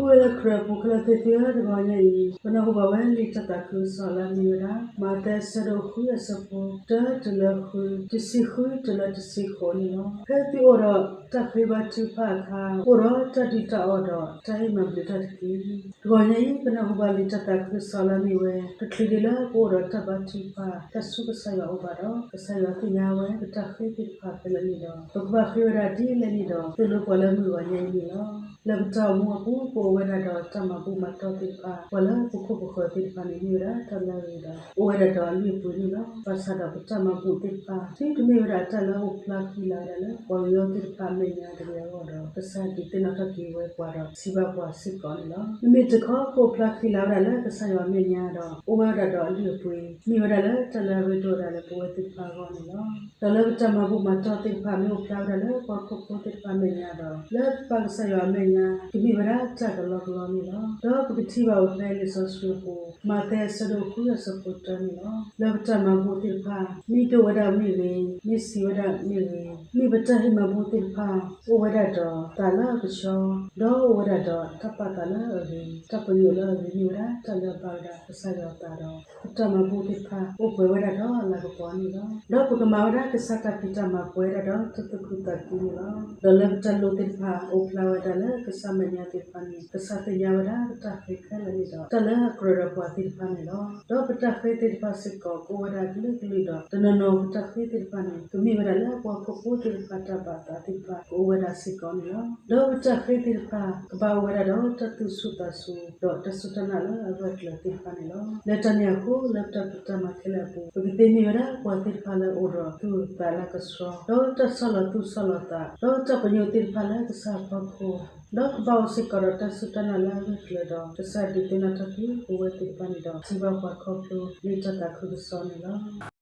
အိၣ်ဝဲလၢခရံာ်အပူၤခဲလၢာ်သ့ၣ်သုဧၢ, တဂီၤညါအံၤ ပနၢ်ဟူဘၣ်ဝဲလံာ်တၢ်သးခုကစီၣ်လၢအမ့ၢ်ဝဲဒၣ် မးသဲအဆၢဒိၣ်ဃုအဆၢဖိ တၢတုၤလၢဃု, တဆံဃုတုၤလၢတဆံဃိးန့ၣ်လီၤ. ဖဲသုအိၣ်ဒီးတၢ်ဃ့ဘါထုကဖၣ်အခါ, အိၣ်ဒီးတၢ်ဒုၣ်တၢ်အီၣ်ဒီးတၢ်ဟ့ၣ်မၤဘျုးတၢ်တက့ၢ်. တဂီၤညါအံၤ ပနၢ်ဟူဘၣ်လံာ်တၢ်သးခုကစီၣ်လၢအမ့ၢ်ဝဲ တချုးဒံးလၢပအိၣ်ဒီးတၢ်ဘါထုကဖၣ် တၢ်ဆူကစၢ်ယွၤအအိၣ်ဘၣ်ဒီး ကစၢ်ယွၤသ့ၣ်ညါဝဲပတၢ်ဃ့သ့ၣ်တဖၣ်ခဲလၢာ်န့ၣ်ဒီး ပကဘၣ်ဃ့ဝဲဒၣ်ဒ်လဲၣ်န့ၣ်ဒီး သိၣ်လိပှၤလၢမုၢ်ဂီၤညါအံၤန့ၣ်လီၤ. လၢပတၢ်အိၣ်မူအပူၤ ပအိၣ်ဝဲဒၣ်ဒီးတၢ်မၤဘူၣ်မၤတီၢ်သ့ၣ်တဖၣ် ပှၤလၢပခိၣ်ပဃၢၤသ့ၣ်တဖၣ်န့ၣ် မ့ၢ်ဝဲဒၣ်တၢ်လၢအဂ့ၤဒီး အိၣ်ဝဲဒၣ်ဒီးအလုၢ်အပှ့ၤန့ၣ်လီၤ. ဘၣ်ဆၣ်ဒီးပတၢ်မၤဘူၣ်သ့ၣ်တဖၣ် သုတမ့ၢ်ဝဲဒၣ်တၢ်လၢအိၣ်ဖျါဃံလၤဝဲဒၣ်လၢ ပှၤကညီသ့ၣ်တဖၣ်အမဲာ်ညါတဂ့ၤအဂီၢ်ဒီး ကစၢ်ဒုးသ့ၣ်နီၣ်ထီၣ်က့ၤဝဲပှၤဒီး စံးဘၣ်ပှၤစ့ၢ်ကီးန့ၣ်လီၤ. မ့မ့ၢ်တခီ ကအိၣ်ဖျါဃံလၤဝဲဒၣ်လၢကစၢ်ယွၤအမဲာ်ညါဒီး အိၣ်ဝဲဒၣ်ဒီးအလုၢ်အပှ့ၤ မ့ၢ်ဝဲဒၣ်လၢတၢ်လၢအရ့ဒိၣ်ဝဲဒၣ်လၢပဝဲသ့ၣ်တဖၣ်အဂီၢ်န့ၣ်လီၤ. ဒီးလၢပတၢ်မၤဘူၣ်မၤတီၢ်သ့ၣ်တဖၣ် မ့ၢ်အိၣ်ဖျါဝဲဒၣ်လၢပှၤဟီၣ်ခိၣ်ဖိသ့ၣ်တဖၣ်အမဲာ်ညါဒီး လၢပပၢ်ကစၢ်ယွၤအမဲာ်ညါ ကမ့ၢ်ဝဲဒၣ်တၢ်ကလီကလီန့ၣ်လီၤ. ဒီးပကထံၣ်ဘၣ်ဝဲဖဲလံာ်စီဆှံအပူၤ မးသဲအဆၢဒိၣ်ဃုအဆၢဖိတၢန့ၣ်လီၤ. လၢပတၢ်မၤဘူၣ်သ့ၣ်တဖၣ် မ့ၢ်ဒိၣ်ဝဲဒၣ်မ့ၢ်ဂ့ၤ, မ့ၢ်ဆံးဝဲဒၣ်မ့ၢ်ဂ့ၤ, မ့ၢ်ပတၢ်ဟ့ၣ်မၤဘူၣ်သ့ၣ်တဖၣ် အိၣ်ဝဲဒၣ်ဒီးသးလၢအကဆှီ, ဒီးအိၣ်ဝဲဒၣ်ဒီးတၢ်ပာ်သးလၢအဂ့ၤ, တၢ်ပညိၣ်လၢအဂ့ၤ မ့ၢ်ဝဲဒၣ်တၢ်လၢအဘၣ်ဝဲဒၣ်ကစၢ်ယွၤအသးဒီး ပတၢ်မၤဘူၣ်သ့ၣ်တဖၣ် အိၣ်ပှဲၤဝဲဒၣ်ဒီးအလၤကပီၤန့ၣ်လီၤ. ဒီးပကမၤဝဲဒၣ်ကစၢ်တၢ်ဖံးတၢ်မၤပှဲၤဝဲဒၣ်ဒီးတၢ်သူၣ်ခုသးခုန့ၣ်လီၤ. ဒီးလၢပတၢ်လိၣ်သ့ၣ်တဖၣ် အိၣ်ဖျါဝဲဒၣ်လၢကစၢ်မဲာ်ညါသ့ၣ်တဖၣ်န့ၣ် ကစၢ်သ့ၣ်ညါဝဲဒၣ်ပတၢ်ဃ့ခဲလၢာ်န့ၣ်ဒီး တၢ်လၢအကြၢးဒီးပှၤသ့ၣ်တဖၣ်န့ၣ်လီၤ. ဒီးပတၢ်ဃ့သ့ၣ်တဖၣ်စ့ၢ်ကီး ကအိၣ်ဝဲဒၣ်ကလုာ်ကလုာ်ဒီး တနီၤနီၤပတၢ်ဃ့သ့ၣ်တဖၣ်န့ၣ် ကမ့ၢ်ဝဲဒၣ်လၢပှၤဟီၣ်ခိၣ်ဖိသ့ၣ်တဖၣ်တၢ်ဘၣ်သးသ့ၣ်တဖၣ် ကအိၣ်ဝဲဒၣ်စ့ၢ်ကီးန့ၣ်လီၤ. ဒီးပတၢ်ဃ့သ့ၣ်တဖၣ် ကဘၣ်အိၣ်ဝဲဒၣ်ဒီးတၢ်သူၣ်ဆူၣ်သးဆူၣ် ဒီးတၢ်စူၢ်တၢ်နာ်လၢအဂၢၢ်ကျၢၤသ့ၣ်တဖၣ်န့ၣ်လီၤ. လၢတၢ်န့ၣ်အဃိ လၢပတၢ်ဖံးတၢ်မၤခဲလၢာ်အပူၤ ပကသ့မ့ၢ်ဝဲဒၣ်ပှၤသ့ၣ်တဖၣ်လၢအအိၣ်ဒီးသူၣ်သးလၢကဆှီ, ဒီးတၢ်ဆီၣ်လီၤသူၣ်ဆီၣ်လီၤသး, ဒီးတၢ်ပညိၣ်သ့ၣ်တဖၣ်လၢကစၢ်အဖီခိၣ်, ဒီးကဘၣ်အိၣ်စ့ၢ်ကီးဒီးတၢ်စူၢ်တၢ်နာ်လၢအဂၢၢ်ကျၢၤဒီး ကစၢ်ဒုးသ့ၣ်နီၣ်ထီၣ်က့ၤပဝဲသ့ၣ်တဖၣ်န့ၣ်ဒီး စံးဘၣ်ပှၤခီဖျိလံာ်တၢ်သးခုကစီၣ်န့ၣ်လီၤ.